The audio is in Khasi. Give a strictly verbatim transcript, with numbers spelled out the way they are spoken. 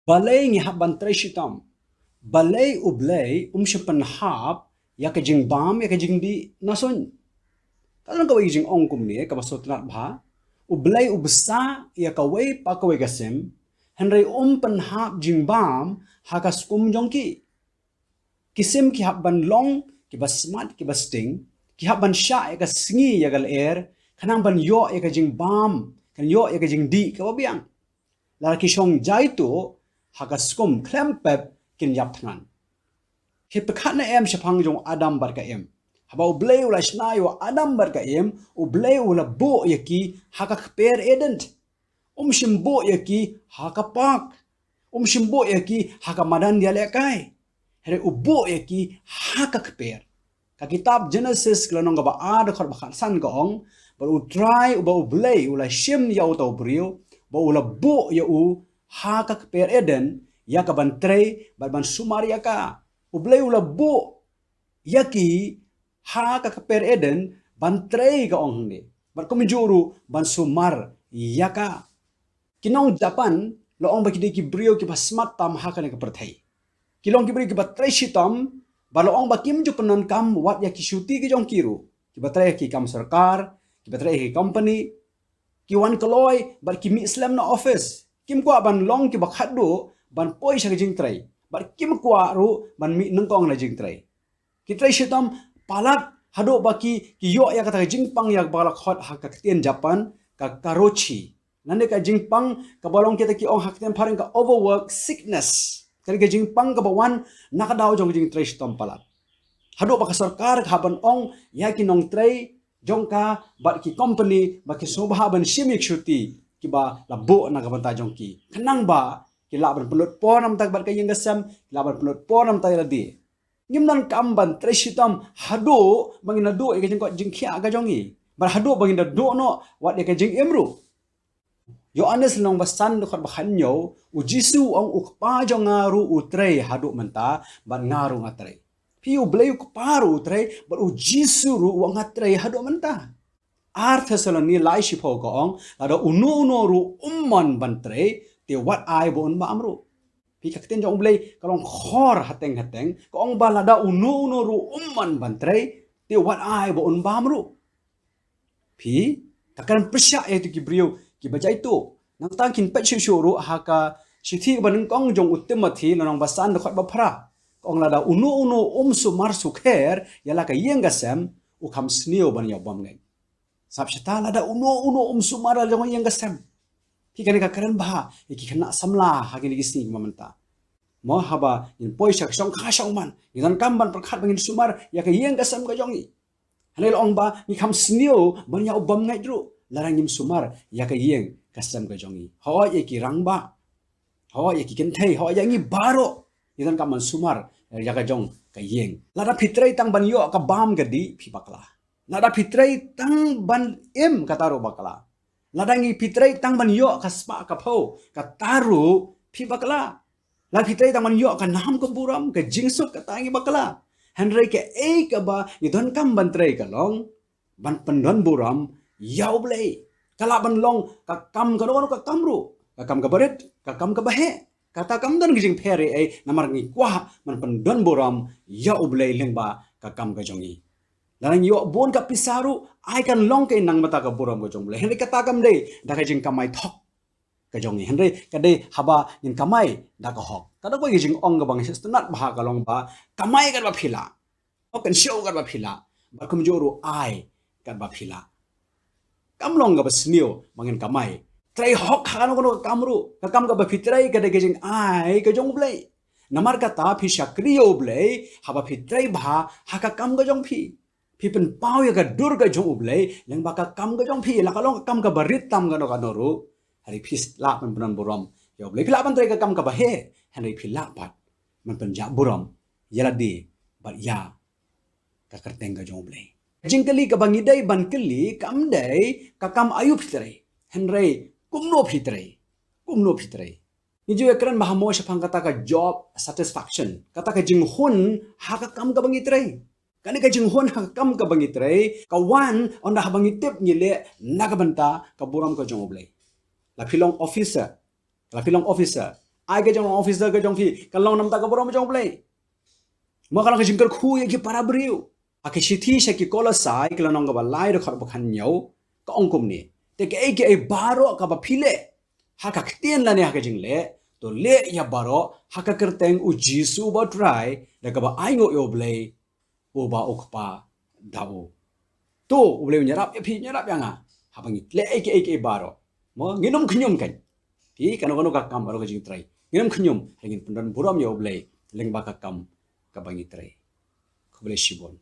Balei ngi hap ban trei shitom? Balei U Blei um shym pynhap ïa ka jingbam, ïa ka jingdih na suiñ? Ka don kawei ka jingong kumne kaba sngewtynnat bha. U Blei u bsa ïa kawei pa kawei ka sim, hynrei um pynhap jingbam ha ka skum jong ki. Ki sim ki hap ban long kiba smat, kiba sting, ki hap ban shah ïa ka sngi ïa ka lyer, khnang ban ïoh ïa ka jingbam, kan ïoh ïa ka jingdih kaba biang. Lada ki shong jai tuh ha ka skum khlem pep, kin ïap thngan. Ki pyrkhat ne em shaphang jong Adam bad ka Im? Haba U Blei u la shna ïa u Adam bad ka Im, U Blei u la buh ïa ki ha ka kper Eden. Um shym buh ïa ki ha ka park. Um shym buh ïa ki ha ka madan ïalehkai. Hynrei u buh ïa ki ha ka kper. Ka kitab Genesis ka lynnong kaba ar, dkhot ba khatsan ka ong, bad U Trai uba U Blei u la shim ïa uta u briew, bad u la buh ïa u ha ka kper Eden, ïa ka ban trei bad ban sumar ïa ka. U Blei u la buh ïa ki ha ka kper Eden ban trei, ka ong hangne. Bad kumjuh ruh ban sumar ïa ka. Ki nong Japan la ong ba ki dei ki briew kiba smat tam ha kane ka pyrthei. Ki long ki briew kiba trei shitom, bad la ong ba kim ju pyndonkam wat ïa ki shuti ki jong ki ruh. Kiba trei ha ki kam sorkar, kiba trei ha ki company, ki wan kloi bad ki mih slem na office. Kim kwah ban long kiba khatduh ban poi sha ka jingtrei, bad kim kwah ruh ban mih nyngkong na jingtrei. Ki trei shitom palat haduh ba ki, ki ïoh ïa kata ka jingpang ïa kaba la khot ha ka ktien Japan ka karoshi. Lane ka jingpang kaba long kita ki ong ha ka ktien phareng ka overwork sickness. Ka dei ka jingpang kaba wan na ka daw jong ka jingtrei shitom palat. Haduh ba ka sorkar ka hap ban ong ïa ki nongtrei jong ka bad ki company ba ki sngewbha ban shim ïa ki shuti kiba la buh na ka bynta jong ki, khnang ba ki lah ban pynlut por namar ka bad ka ïing ka sem, ki lah ban pynlut por namar ïa lade. Ngim donkam ban trei shitom haduh ba ngin da duh ïa ka jingkoit jingkhiah ka jong ngi, bad haduh ba ngin da duh noh wat ïa ka jingim ruh. Ïoannis lynnong ba san, dkhot ba khathynñiew, U Jisu u ong, U Kpa jong nga ruh u trei haduh mynta, bad nga ruh nga trei. Phi, U Blei U Kpa ruh u trei, bad U Jisu ruh u ong nga trei haduh mynta. Ar Thessaloni lai shiphew ka ong, lada uno uno ruh um mon ban trei, te wat ai ba un bam ruh. Phi, ka ktien jong U Blei ka long khor hateng hateng, ka ong ba lada uno uno ruh um mon ban trei, te wat ai ba un bam ruh. Phi, ka kren pyrshah ïa kito ki briew kiba jai tuh. Nangta ngin peit shuh shuh ruh ha ka shithi kaba nyngkong jong u Timothi, lynnong ba san, dkhot ba phra. Ka ong lada uno uno um sumar sukher ïa la ka ïing ka sem, u kham sniew ban ïa u bymngeit. Sngap shata, lada uno uno um sumar ïa la jong ka ïing ka sem. Phi, kane ka kren bha ïa ki khynnah samla ha kine ki sngi kiba mynta. Mo, haba ngin poi sha ka shongkha shongman, ngi donkam ban pyrkhat ba ngin sumar ïa ka ïing ka sem ka jong ngi. Hynrei la ong ba ngi kham sniew ban ïa u bymngeit ruh lada ngim sumar ïa ka ïing ka sem ka jong ngi. Hooid ïa ki rangbah, hooid ïa ki kynthei, hooid ïa ngi baroh, ngi donkam ban sumar ïa ka jong ka ïing. Lada phi trei tang ban ïoh ka bam ka dih, phi bakla. Lada phi trei tang ban im, kata ruh bakla. Lada ngi, phi trei tang ban ïoh ka spah ka phew, kata ruh phi bakla. Lada phi trei tang ban ïoh ka nam ka burom, ka jingsuk, kata ngi bakla. Hynrei kaei kaba ngi donkam ban trei ka long ban pyndon burom ïa U Blei. Ka lah ban long ka kam kano kano ka kam ruh, ka kam kaba rit, ka kam kaba heh, kata kam don ka jingpher ei ei, namar ngi kwah ban pyndon burom ïa U Blei lyngba ka kam ka jong ngi. Lada ngi ïoh bun ka pisa ruh, ai kan long kaei, nang mynta ka burom ka jong U Blei. Hynrei kata kam dei da ka jingkamai thok ka jong ngi, hynrei ka dei haba ngin kamai da ka hok. Ka dei ka jingong kaba nga sngewtynnat bha, ka long ba kamai katba phi lah, hok kan siew katba phi lah, bad kumjuh ruh ai katba phi lah. Kam long kaba sniew ba ngin kamai. Trei hok ha kano kano ka kam ruh. Ka kam kaba phi trei ka dei ka jingai ka jong U Blei. Namar kata phi shakri ïa U Blei haba phi trei bha ha ka kam ka jong phi. Phi pynpaw ïa ka dur ka jong U Blei lyngba ka kam ka jong phi, la ka long ka kam kaba rit tam kano kano ruh. Hynrei phi lah ban pyndon burom ïa U Blei. Phi lah ban trei ka kam kaba heh, hynrei phi lah pat ban pynjah burom ïa lade bad ïa ka kyrteng ka jong U Blei. Ka jingkylli kaba ngi dei ban kylli kam dei ka kam aïu phi trei, hynrei kumno phi trei, kumno phi trei. Ngi ju ïa kren bha mo shaphang kata ka job satisfaction, kata ka jinghun ha ka kam kaba ngi trei. Kane ka jinghun ha ka kam kaba ngi trei ka wan ynda haba ngi tip ngi leh na ka bynta ka burom ka jong U Blei. La phi long officer, la phi long officer, Ai ka jong officer ka jong phi ka long namar ka burom jong U Blei. Mo ka long ka jingkyrkhu ïa ki para briew. Ha ka shithi sha ki Kolosai ka lynnong kaba lai dkhot ba khathynñiew ka ong kumne. Te kaei kaei baroh kaba phi leh ha ka ktien lane ha ka jingleh, to leh ïa baroh ha ka kyrteng U Jisu uba U Trai da kaba ainguh ïa U Blei uba U Kpa da u. To U Blei un ïarap ïa phi, ïarap ïa nga haba ngi leh kaei kaei baroh. Mo ngin ym khñium kan. Phi kano kano ka kam baroh ka jingtrei ngin ym khñium, ngin pyndon burom ïa U Blei lyngba ka kam kaba ngi trei. Khublei shibun.